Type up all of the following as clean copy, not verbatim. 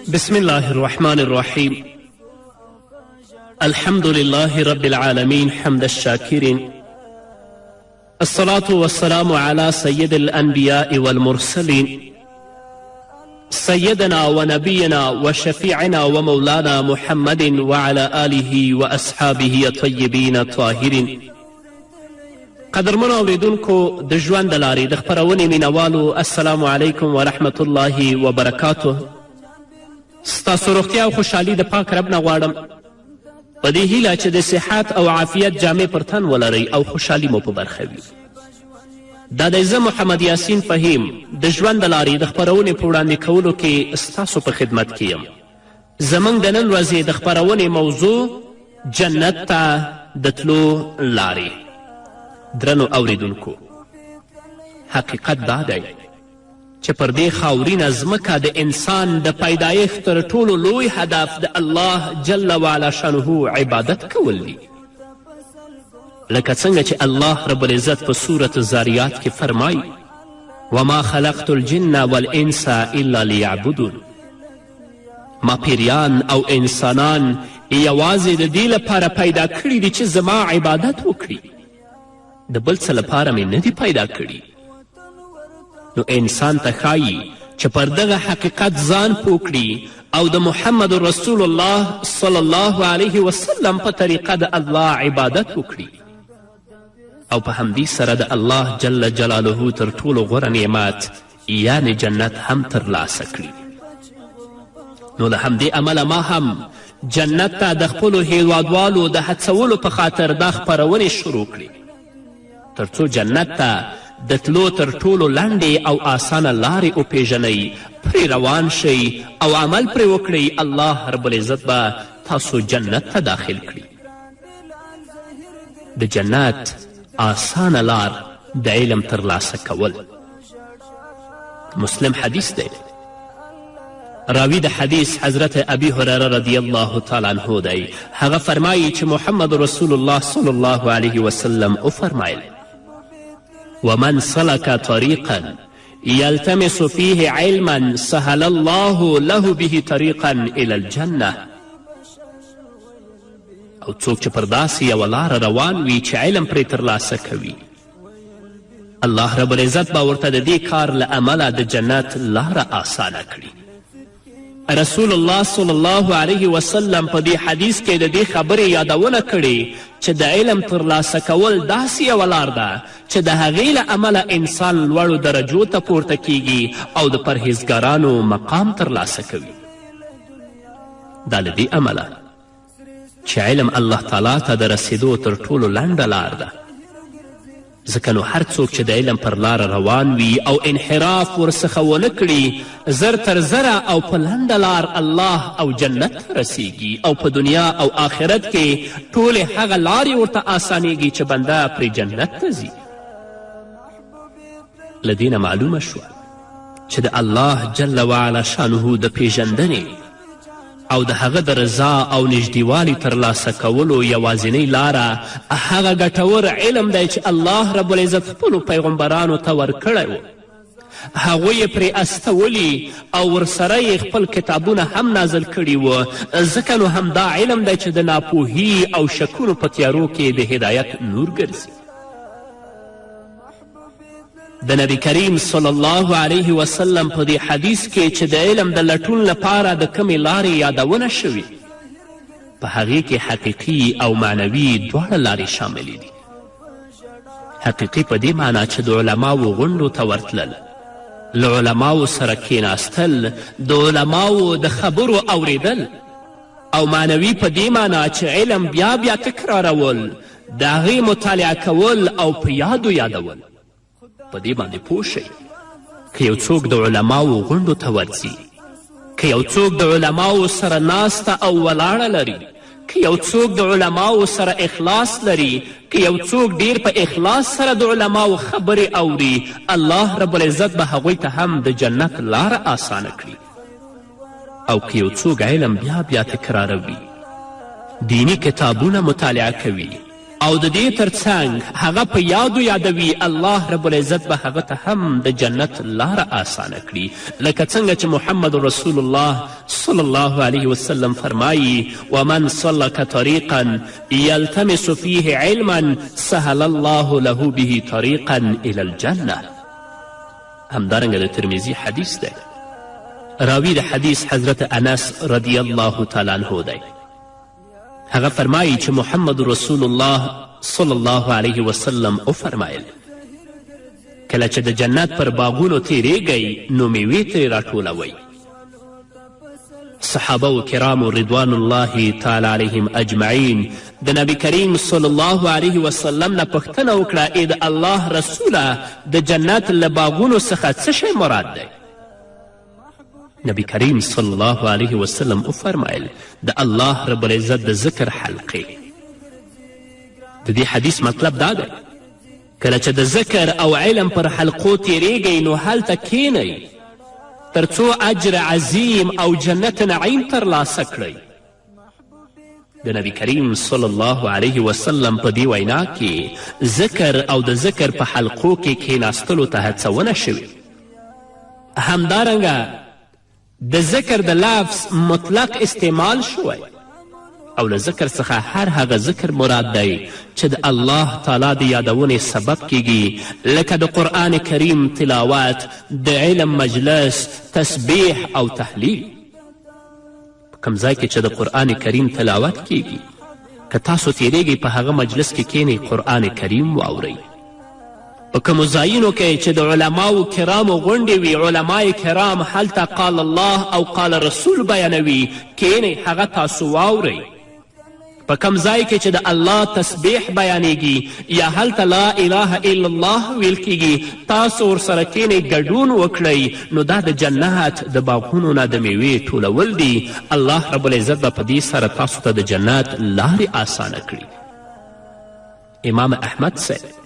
بسم الله الرحمن الرحيم. الحمد لله رب العالمين حمد الشاكرين. الصلاة والسلام على سيد الأنبياء والمرسلين، سيدنا ونبينا وشفيعنا ومولانا محمد وعلى آله وأصحابه الطيبين الطاهرين. قدرمنو اوریدونکو، د ژوند د لارې د خپرونې مینوالو، السلام علیکم ورحمت الله وبرکاته. ستاسو روغتیا او خوشحالي د پاک رب نه غواړم، په دې هیله چې د صحت او عافیت جامې پر تن ولرئ او خوشحالي مو په برخه وي. دا دی زه محمد یاسین فهیم د ژوند د لارې د خپرونې په وړاندې کولو کې ستاسو په خدمت کې یم. زموږ د نن ورځې د خپرونې موضوع جنت ته د تلو لارې. درنو اوریدونکو، حقیقت دا دی چې پر دې خاورینه ځمکه د انسان د پیدایښت تر ټولو لوی هدف د الله جل وعلا شانه عبادت کول دي. لکه څنګه چې الله رب العزت په سورة الذاریات کې فرمایي: وما خلقت الجن والانس الا لیعبدون. ما پیریان او انسانان یوازې د دې لپاره پیدا کړي دي چې زما عبادت وکړي، د بل څه لپاره مې نه دي پیدا کړي. نو انسان ته ښایي چې پر دغه حقیقت ځان پوه کړي او د محمد رسول الله صلی الله علیه وسلم په طریقه د الله عبادت وکړي، او په همدې سره د الله جل جلاله تر ټولو غوره نعمت یعنې جنت هم ترلاسه کړي. نو له همدې امله ما هم جنت ته د خپلو هیوادوالو د هڅولو په خاطر دا خپرونې شروع کړې، تر څو جنت ته د تلو تر ټولو لنډې او اسانه لارې وپیژنئ، پرې روان شئ او عمل پرې وکړئ. الله رب العزت به تاسو جنت ته داخل کړي. د جنت اسانه لار د علم ترلاسه کول. مسلم حدیث دی، راوی د حدیث حضرت ابي هریره رضی الله تعالی عنه دی. هغه فرمایي چې محمد رسول الله صلی الله علیه وسلم وفرمایل: ومن سلک طریقا یلتمس فیه علما سهل الله له به طریقا الی الجنة. او څوک چې پر داسې یوه لاره روان وي چې علم پرې ترلاسه کوي، الله رب العزت به ورته د دې کار له امله د جنت لاره اسانه کړي. رسول الله صلی الله علیه وسلم په دې حدیث کې د دې خبرې یادونه کړې چې د علم ترلاسه کول داسې یوه لار ده چې د هغې له امله انسان لوړو درجو ته پورته کیږي او د پرهیزګارانو مقام ترلاسه کوي. دا له دې امله چې علم الله تعالی ته د رسېدو تر ټولو لنډه لار ده، ځکه نو هر څوک چې د علم پر لاره روان وي او انحراف ورڅخه ونه کړي، زر تر زره او په لنډه لار الله او جنت ته رسیږي، او په دنیا او آخرت کې ټولې هغه لارې ورته آسانیږي چې بنده پرې جنت ته ځي. له دې نه معلومه شوه چې د الله جل وعلا شانه د پیژندنې او د هغه د رضا او نږدېوالي ترلاسه کولو یوازینۍ لاره هغه ګټور علم دی چې الله رب العزت خپلو پیغمبرانو ته ورکړی و، هغوی یې پرې استولي او ورسره یې خپل کتابونه هم نازل کړي وو. ځکه نو همدا علم دی چې د ناپوهي او شکونو په تیارو کې د هدایت نور ګرځي. د نبی کریم صلی الله علیه وسلم په دې حدیث کې چې د علم د لټون لپاره د کومې لارې یادونه شوې، په هغې کې حقیقي او معنوي دواړه لارې شاملې دي. حقیقي په دې معنا چې د علماوو غونډو ته ورتلل، له علماوو سره کیناستل، د علماوو د خبرو اوریدل، او معنوي په دې معنا چې علم بیا بیا تکرارول، د هغې مطالعه کول او په یادو یادول. په دې باندې پوه شئ که یو څوک د علماوو غونډو ته ورځي، که یو څوک د علماوو سره ناسته او ولاړه لري، که یو څوک د علماوو سره اخلاص لري، که یو څوک ډیر په اخلاص سره د علماوو خبرې اوري، الله رب العزت به هغوی ته هم د جنت لاره اسانه کړي. او که یو څوک علم بیا بیا تکراروي، دیني کتابونه مطالعه کوي او د دې ترڅنګ هغه په یادو یادوي، الله رب العزت به هغه ته هم د جنت لاره اسانه کړي. لکه څنګه چې محمد رسول الله صلی الله علیه وسلم فرمایي: ومن سلک طریقا یلتمس فیه علما سهل الله له به طریقا الی الجنة. همدارنګه د ترمذي حدیث دی، راوي د حدیث حضرت انس رضی الله تعالی عنه دی. هغه فرمایي چې محمد رسول الله صلی الله علیه وسلم وفرمایل: کله چې د جنت پر باغونو تیریږئ نو میوې ترې راټولوئ. صحابه و کرامو رضوان الله تعالی علیهم اجمعین د نبی کریم صلی الله علیه وسلم نه پوښتنه وکړه: ای د الله رسوله، د جنت له باغونو څخه څه شی مراد دی؟ نبی کریم صلی الله علیه وسلم وفرمایل: د الله رب العزت د ذکر حلقې. د دې حدیث مطلب دا دی، کله چې د ذکر او علم پر حلقو تیریږئ نو هلته کینئ تر څو اجر عظیم او جنت نعیم ترلاسه کړئ. د نبی کریم صلی الله علیه وسلم په دې وینا کې ذکر او د ذکر په حلقو کې کښېناستلو ته هڅونه شوې. همدارنګه د ذکر د لفظ مطلق استعمال شوی او له ذکر څخه هر هغه ذکر مراد دی چې د الله تعالی د یادونې سبب کیږي، لکه د قرآن کریم تلاوت، د علم مجلس، تسبیح او تحلیل. په کوم ځای کې چې د قرآن کریم تلاوت کیږي، که تاسو تیریږئ په هغه مجلس کې کینئ قرآن کریم واورئ. په کومو ځایونو کې چې د علماو کرامو غونډې وي، علماء کرام هلته قال الله او قال رسول بیانوي، کینئ هغه تاسو واورئ. په کوم ځای کې چې د الله تسبیح بیانیږي یا هلته لا اله الا الله ویل کیږي، تاسو ورسره کینئ ګډون وکړئ، نو دا د جنت د باغونو نه د میوې ټولول دي. الله رب العزت به په دې سره تاسو ته د جنت لارې اسانه کړي. امام احمد صاحب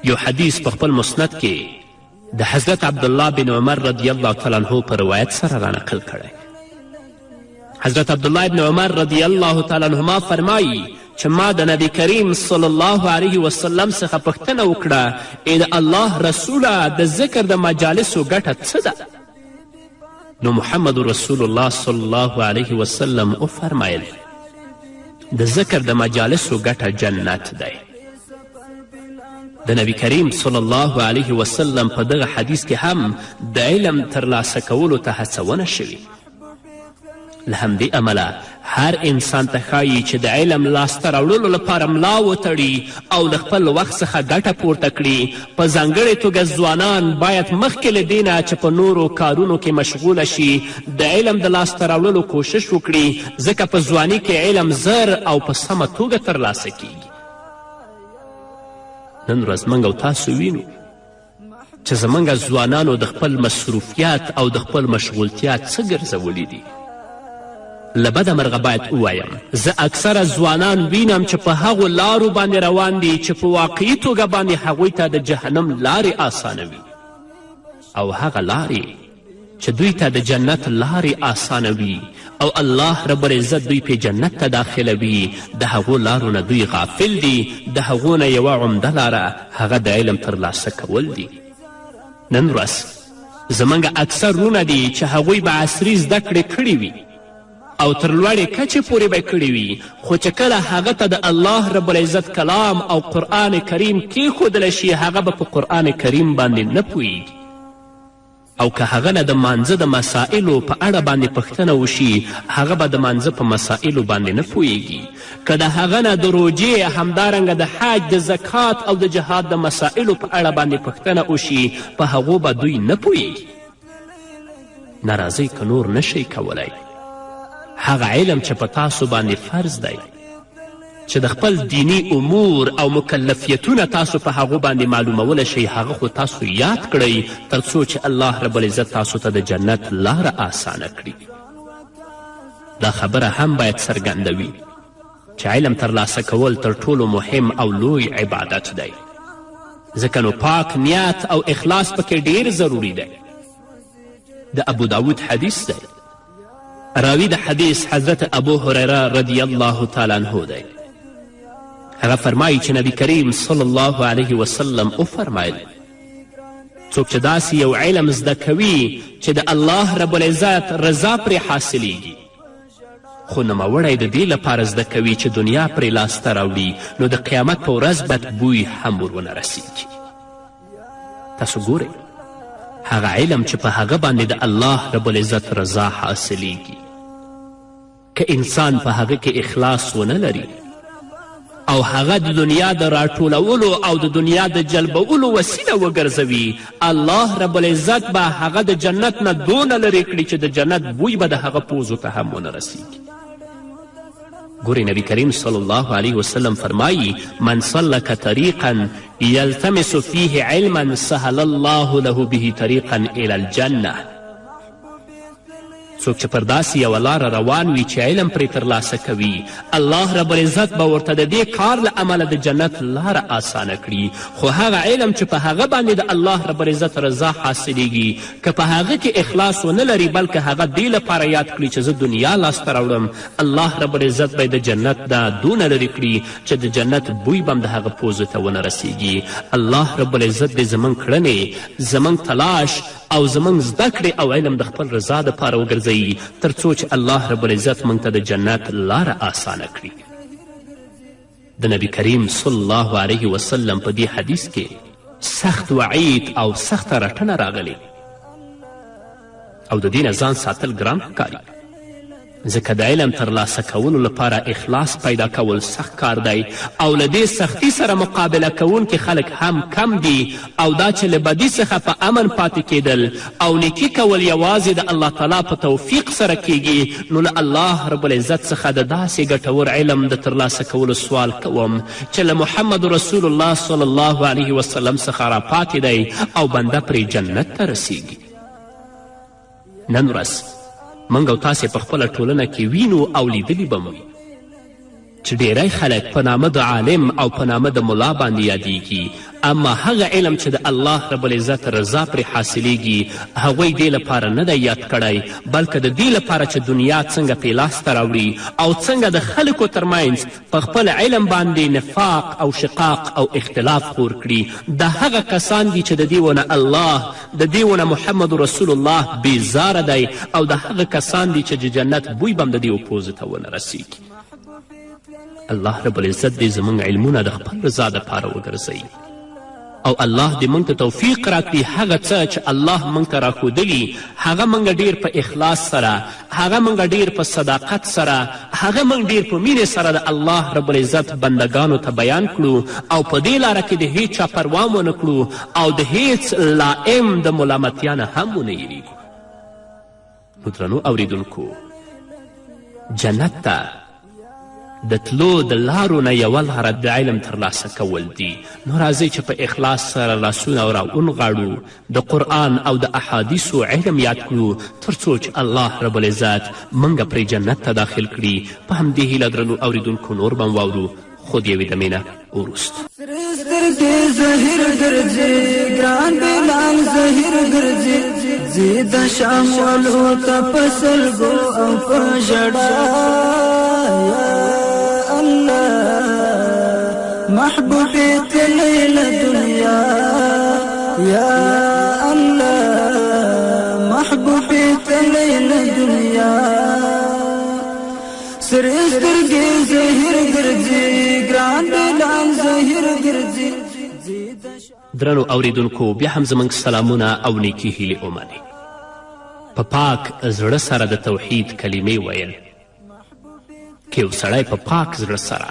یو حدیث په خپل مسند کې د حضرت عبدالله بن عمر رضی الله تعالی عنه په روایت سره رانقل کړی. حضرت عبدالله بن عمر رضی الله تعالی عنهما فرمایي چې ما د نبی کریم صلی الله علیه وسلم څخه پوښتنه وکړه: ای د الله رسوله، د ذکر د مجالسو ګټه څه ده؟ نو محمد رسول الله صلی الله علیه وسلم وفرمایل: د ذکر د مجالسو ګټه جنت دی. د نبی کریم صلی الله علیه وسلم په دغه حدیث کې هم د علم ترلاسه کولو ته هڅونه شوې. له همدې امله هر انسان ته ښایي چې د علم لاسته راوړلو لپاره ملا وتړي او له خپل وخت څخه ګټه پورته کړي. په ځانګړې توګه ځوانان باید مخکې له دې نه چې په نورو کارونو کې مشغوله شي د علم د لاسته راوړلو کوشش وکړي، ځکه په ځواني کې علم زر او په سمه توګه ترلاسه کیږي. نن ورځ موږ او تاسو وینو چې زموږ ځوانانو د خپل مصروفیت او د خپل مشغولتیا څه ګرځولي دي. له بده مرغه باید ووایم، زه اکثره ځوانان وینم چې په هغو لارو باندې روان دي چې په واقعي توګه باندې هغوی ته د جهنم لارې اسانوي، او هغه لارې چې دوی ته د جنت لارې اسانوي او الله رب العزت دوی پې جنت ته داخلوي، د هغو لارو نه دوی غافل دي. د هغو نه یوه عمده لاره هغه د علم ترلاسه کول دي. نن ورځ زموږ اکثر وروڼه دي چې هغوی به عصري زده کړې کړې وي او تر لوړې کچې پورې به کړې وي، خو چې کله هغه ته د الله رب العزت کلام او قرآن کریم کیښودلی شي، هغه به په قرآن کریم باندې نه پوهیږي. او که هغه نه د مانځه د مسائلو په اړه باندې پوښتنه وشي، هغه به د مانځه په مسائلو باندې نه پوهیږي. که د هغه نه د روژې، همدارنګه د حج، د زکات او د جهاد د مسائلو په اړه باندې پوښتنه وشي، په هغو به دوی نه پوهیږي. ناراضۍ که نور نشئ کولی، هغه علم چې په تاسو باندې فرض دی چې د خپل دیني امور او مکلفیتونه تاسو په هغو باندې معلومولی شئ، هغه خو تاسو یاد کړئ تر څو چې الله رب العزت تاسو ته د جنت لاره اسانه کړي. دا خبره هم باید څرګنده وي چې علم ترلاسه کول تر ټولو مهم او لوی عبادت دی، ځکه نو پاک نیت او اخلاص پکې ډیر ضروري دی. د ابو داود حدیث دی، راوی د حدیث حضرت ابو هریره رضی الله تعالی عنه دی. هغه فرمایي چې نبی کریم صلی الله علیه وسلم وفرمایل څوک چې داسې یو علم زده کوي چې د الله رب العزت رضا پرې حاصلیږي، خو نوموړی د دې لپاره زده کوي چې دنیا پرې لاسته راوړي، نو د قیامت په ورځ بد بوی هم ور ونه رسیږي. تاسو ګورئ هغه علم چې په هغه باندې د الله رب العزت رضا حاصلیږي، که انسان په هغه کې اخلاص ونه لري او هغه د دنیا د راټولولو او د دنیا د جلبولو وسیله وګرځوي، الله رب العزت به هغه د جنت نه دونه لرې کړي چې د جنت بوی به د هغه پوزو ته هم ونه رسیږي. ګورئ نبی کریم صلی الله علیه وسلم فرمایی من سلک طریقا یلتمس فیه علما سهل الله له به طریقا الی الجنه. څوک چې پر داسې یوه لاره روان وي چې علم پرې ترلاسه کوي، الله رب العزت به ورته د دې کار له امله د جنت لاره اسانه کړي. خو هغه علم چې په هغه باندې د الله رب العزت رضا حاصلیږي، که په هغه کې اخلاص ونه لري، بلکې هغه دې لپاره یاد کړي چې زه دنیا لاسته راوړم، الله رب العزت به د جنت نه دونه لرې کړي چې د جنت بوی به هم د هغه پوزې ته ونه رسیږي. الله رب العزت دې زموږ کړنې، زموږ تلاش او زموږ زده کړې او علم د خپل رضا دپاره وګرځوي، تر څو چې الله رب العزت موږ ته د جنت لاره اسانه کړي. د نبی کریم صلی الله علیه وسلم په دې حدیث کې سخت وعید او سخته رټنه راغلې او د دې نه ځان ساتل ګران ښکاري، ځکه د علم ترلاسه کولو لپاره اخلاص پیدا کول سخت کار دی او له دې سختی سره مقابله کوونکي خلک هم کم دي، او دا چې له بدی څخه په امن پاتې کیدل او نیکي کول یوازې د الله تعالی په توفیق سره کیږي، نو له الله رب العزت څخه د داسې ګټور علم د ترلاسه کولو سوال کوم چې له محمد رسول الله صلی الله علیه وسلم څخه راپاتې دی او بنده پرې جنت ته رسیږي. نن ورځ موږ او تاسې په خپله ټولنه کې وینو او لیدلي به مو وي چې ډیری خلک په نامه د عالم او په نامه د ملا باندې یادیږي، اما هغه علم چې د الله رب العزت رضا پرې حاصلیږي هغوی دې لپاره نه دی یاد کړی، بلکه د دې لپاره چې دنیا څنګه پې لاسته راوړي او څنګه د خلکو ترمنځ په خپل علم باندې نفاق او شقاق او اختلاف خور کړي. دا هغه کسان دي چې د دې ونه الله، د دې ونه محمد رسول الله بیزاره دی، او دا هغه کسان دي چې د جنت بوی به هم د دیو پوزې ته ونه رسیږي. الله رب العزت دې زموږ علمونه د خپل رضا دپاره وګرځوي او الله دې موږ ته توفیق راکړي هغه څه چې الله موږ ته راښودلي هغه موږ ډیر په اخلاص سره، هغه موږ ډیر په صداقت سره، هغه موږ ډیر په مینې سره د الله رب العزت بندګانو ته بیان کړو او په دې لاره کې د هیچا پروا ونه کړو او د هیڅ لائم د ملامتیا نه هم ونه یریږو. نو درنو اوریدونکو، جنت ته د تلو د لارو نه یوه لاره د علم ترلاسه کول دي. نو راځئ چې په اخلاص سره لاسونه را ونغاړو، د قرآن او د احادیثو علم یاد کړو، تر څو چې الله رب العزت موږ پرې جنت ته داخل کړي. په همدې هیله درنو اوریدونکو نور به واورو، خو د یوې دمې نه وروسته. سرې سترګې زهیر ګرځي، ګران بلال زهیر ګرځي، ځي د شام والو ته په سلګو او په ژړا. یا الله محبوبې تللی له دنیا، یا الله محبوبې تللی له دنیا. سرې سترګې زهیر ګرځي، ګران بلال زهیر ګرځي. درنو اوریدونکو، بیا هم زموږ سلامونه او نیکې هیلې ومنئ. په پاک زړه سره د توحید کلمې ویل، که یو سړی په پاک زړه سره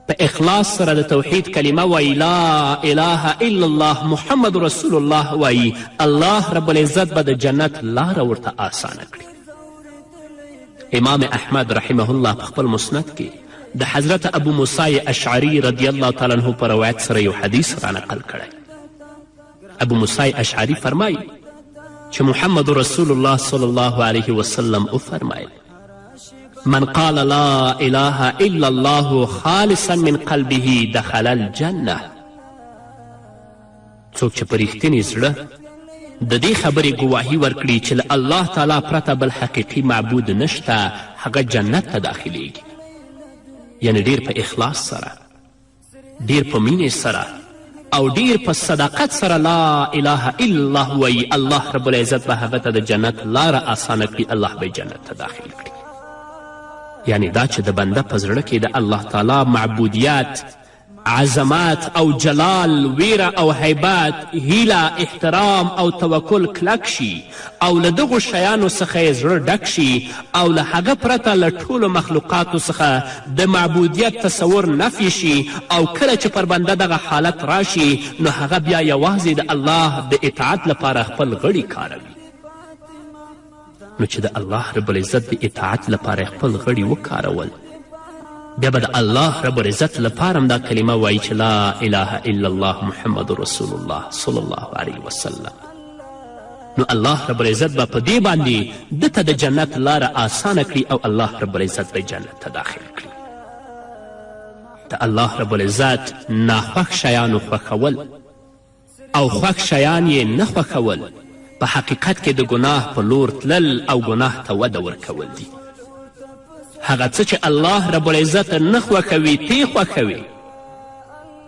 په اخلاص سره د توحید کلمه وایي، لا اله الا الله محمد رسول الله وایي، الله رب العزت به د جنت لاره ورته آسانه کړي. امام احمد رحمه الله په خپل مسند کې د حضرت ابو موسی اشعري رضی الله تعالی عنه په روایت سره یو حدیث را نقل کړی. ابو موسی اشعري فرمایي چې محمد رسول الله صلی الله علیه وسلم وفرمایل: من قال لا اله الا الله خالصا من قلبه دخل الجنه. څوک چې په رښتیني زړه د دې خبرې ګواهي ورکړي چې له الله تعالی پرته بل حقیقي معبود نشته، هغه جنت ته داخلیږي. یعنی ډیر په اخلاص سره، ډیر په مینې سره او ډیر په صداقت سره لا اله الا الله ووایي، الله رب العزت به هغه ته د جنت لاره اسانه کړي، الله به جنت ته داخل کړي. یعنی دا چې د بنده په زړه کې د الله تعالی معبودیت، عظمت او جلال، ویره او هیبت، هیله، احترام او توکل کلک شي او له دغو شیانو څخه یې زړه ډک شي او له هغه پرته له ټولو مخلوقاتو څخه د معبودیت تصور نفي شي او کله چې پر بنده دغه حالت راشي نو هغه بیا یوازې د الله د اطاعت لپاره خپل غړي کاروي. نو چې د الله رب العزت د اطاعت لپاره خپل غړي وکارول، بیا به د الله رب العزت لپاره هم دا کلمه وایي چې لا اله الا الله محمد رسول الله صلی الله علیه وسلم. نو الله رب العزت به په دې باندې ده ته د جنت لاره آسانه کړي او الله رب العزت به جنت ته داخل کړي. د الله رب العزت ناخوښ شیانو خوښول او خوښ شیان یې نه خوښول په حقیقت کې د ګناه په لور تلل او ګناه ته وده ورکول دي. هغه څه چې الله رب العزت نه خوښوي تې خوښوي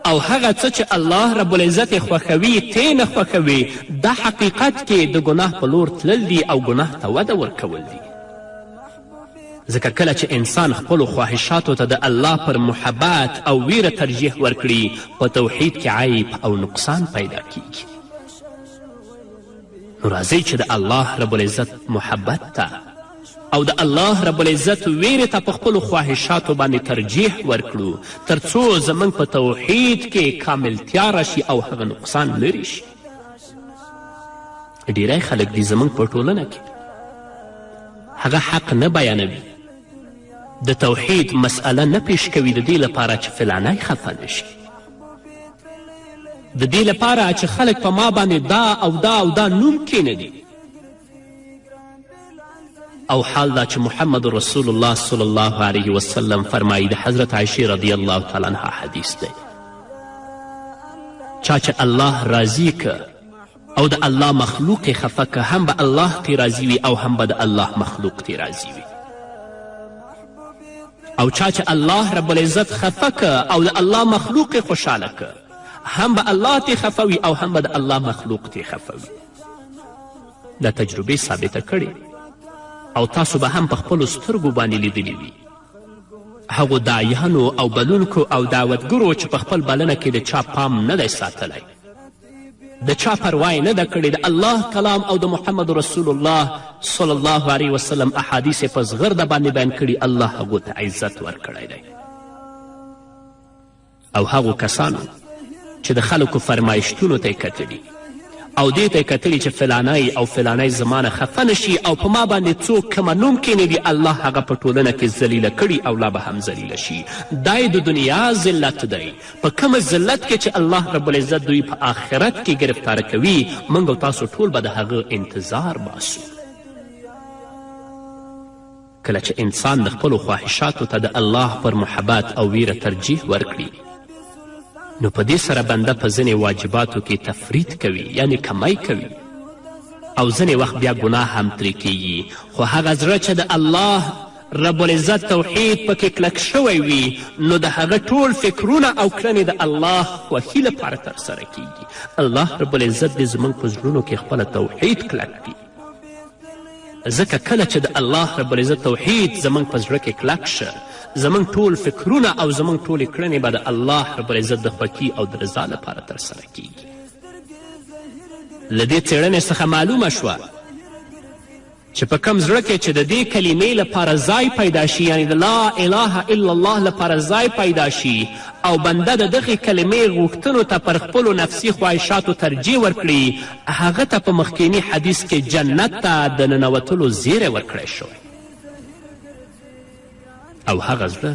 او هغه څه چې الله رب العزت یې خوښوي تې نه خوښوي، دا حقیقت کې د ګناه په لور تلل دي او ګناه ته وده ورکول دي. ځکه کله چې انسان خپلو خواهشاتو ته د الله پر محبت او ویره ترجیح ورکړي، په توحید کې عیب او نقصان پیدا کیږي. نو راځئ چې د الله رب العزت محبت ته او د الله رب العزت ویرې ته په خپلو خواهشاتو باندې ترجیح ورکړو، تر څو زموږ په توحید کې کاملتیا راشي او هغه نقصان لرې شي. ډیری خلک دي زموږ په ټولنه کې هغه حق نه بیانوي، د توحید مسئله نه پیش کوي، د دې لپاره چې فلانی خفه نه شي، د دې لپاره چې خلک په ما باندې دا او دا او دا نوم کښېنوي. او حال دا چې محمد رسول الله صلی الله علیه وسلم فرمایي، د حضرت عایشې رضی الله تعالی عنها حدیث دی، چا چې الله راضي که او د الله مخلوق یې خفه که، هم به الله ترې راضي وي او هم به د الله مخلوق ترې راضي وي. او چا چې الله رب العزت خفه که او د الله مخلوق یې خوشحاله که، هم به الله ترې خفه وي او هم به د الله مخلوق ترې خفه وي. دا تجربې ثابته کړې او تاسو به هم په خپلو سترګو باندې لیدلي وي هغو داعیانو او بلونکو او دعوتګرو چې په خپل بلنه کې د چا پام نه دی ساتلی، د چا پروا یې نه ده کړې، د الله کلام او د محمد رسول الله صلی الله علیه وسلم احادیث یې په زغرده باندې بیان کړي، الله هغو ته عزت ورکړی دی. او هغو کسانو چې د خلکو فرمایشتونو ته یې کتلي او دې ته یې کتلي چې فلانی او فلانی زما نه خفه نه شي او په ما باندې څوک کومه نوم کښېنوي، الله هغه په ټولنه کې ذلیله کړي او لا به هم ذلیله شي. دا یې د دنیا ذلت دی. په کوم ذلت کې چې الله رب العزت دوی په آخرت کې ګرفتاره کوي، موږ او تاسو ټول به د هغه انتظار باسو. کله چې انسان د خپلو خواهشاتو ته د الله پر محبت او ویره ترجیح ورکړي، نو په دې سره بنده په ځینې واجباتو کې تفرید کوي، یعنی کمی کوي، او ځینې وخت بیا ګناه هم ترې کیږي. خو هغه زړه چې د الله رب العزت توحید پکې کلک شوی وي، نو د هغه ټول فکرونه او کړنې د الله خوښي لپاره ترسره کیږي. الله رب العزت دې زموږ په زړونو کې خپله توحید کلک کړي، ځکه کله چې د الله رب العزت توحید زموږ په زړه کې کلک شه، زموږ ټول فکرونه او زموږ ټولې کړنې به د الله رب العزت د خوښي او د رضا لپاره ترسره کیږي. له دې څېړنې څخه معلومه شوه چې په کوم زړه کې چې د دې کلمې لپاره ځای پیدا شي، یعنی د لا اله الا الله لپاره ځای پیدا شي او بنده د دغې کلمې غوښتنو ته پر خپلو نفسي خواهشاتو ترجیح ورکړي، هغه ته په مخکیني حدیث کې جنت ته د ننوتلو زیری ورکړی شوی. او هغه زړه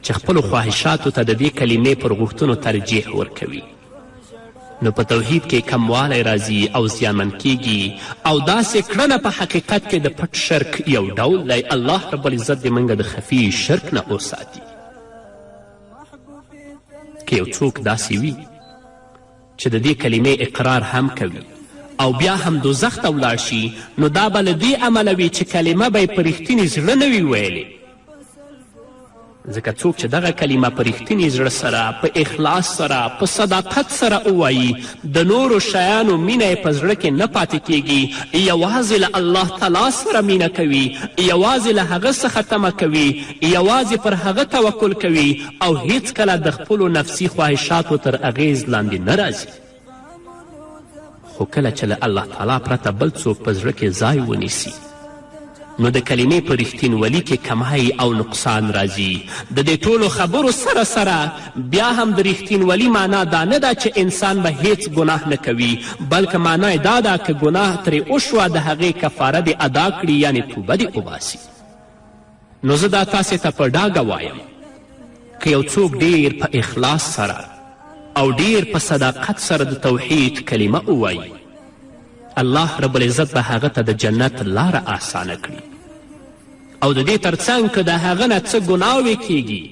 چې خپلو خواهشاتو ته د دې کلمې پر غوښتنو ترجیح ورکوي، نو په توحید کې کموالی راځي او زیانمن کیږي، او داسې کړنه په حقیقت کې د پټ شرک یو ډول دی. الله رب العزت دې موږ د خفي شرک نه وساتي. که یو څوک داسې وي چې د دې کلمې اقرار هم کوي او بیا هم دوزخ ته ولاړ شي، نو دا به له دې امله وي چې کلمه به یې په رښتیني زړه نه وي ویلې. ځکه څوک چې دغه کلمه په رښتیني زړه سره، په اخلاص سره، په صداقت سره ووایي، د نورو شیانو مینه یې په زړه کې نه پاتې کیږي، یوازې له الله تعالی سره مینه کوي، یوازې له هغه څخه تمه کوي، یوازې پر هغه توکل کوي او هیڅکله د خپلو نفسي خواهشاتو تر اغیز لاندې نه راځي. خو کله چې له الله تعالی پرته بل څوک په زړه کې ځای ونیسي، نو د کلمې په رښتینولي کې کمی او نقصان راځي. د دې ټولو خبرو سره سره بیا هم د رښتینولي معنا دا نه ده چې انسان به هیڅ ګناه نه کوي، بلکې معنا یې دا ده که ګناه ترې وشوه د هغې کفاره دې ادا کړي، یعنې توبه دې وباسي. نو زه دا تاسې ته په ډاګه وایم که یو څوک ډیر په اخلاص سره او ډیر په صداقت سره د توحید کلمه ووایي، الله رب العزت به هغه ته د جنت لاره آسانه کړي. او د دې ترڅنګ که د هغه نه څه ګناوې کیږي،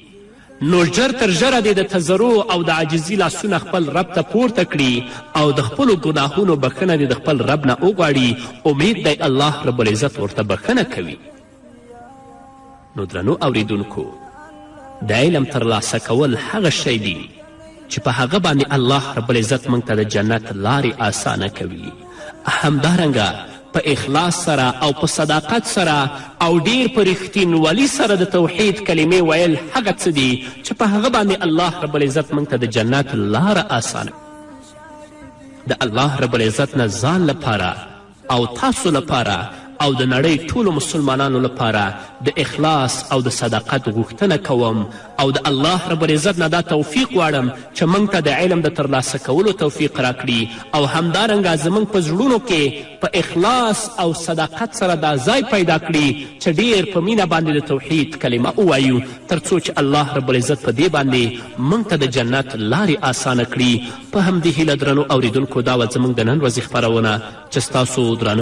نو ژر تر ژره دې د تضرع او د عاجزي لاسونه خپل رب ته پورته کړي او د خپلو ګناهونو بښنه دې د خپل رب نه وغواړي. امید دی الله رب العزت ورته بښنه کوي. نو درنو اوریدونکو، د علم ترلاسه کول هغه شی دی چې په هغه باندې الله رب العزت موږ ته د جنت لارې اسانه کوي. همدارنګه په اخلاص سره او په صداقت سره او ډیر په رښتینولي سره د توحید کلمې ویل هغه څه دي چې په هغه باندې الله رب العزت موږ ته د جنت لاره اسانه. د الله رب العزت نه ځان لپاره او تاسو لپاره او د نړۍ ټولو مسلمانانو لپاره د اخلاص او د صداقت غوښتنه کوم او د الله رب العزت نه دا توفیق غواړم چې موږ ته د علم د ترلاسه کولو توفیق راکړي او همدارنګه زموږ په زړونو کې په اخلاص او صداقت سره دا ځای پیدا کړي چې ډیر په مینه باندې د توحید کلمه ووایو، تر څو چې الله رب العزت په دې باندې موږ ته د جنت لارې اسانه کړي. په همدې هیله درنو اوریدونکو، دا وه زموږ د نن ورځې خپرونه چې ستاسو درانه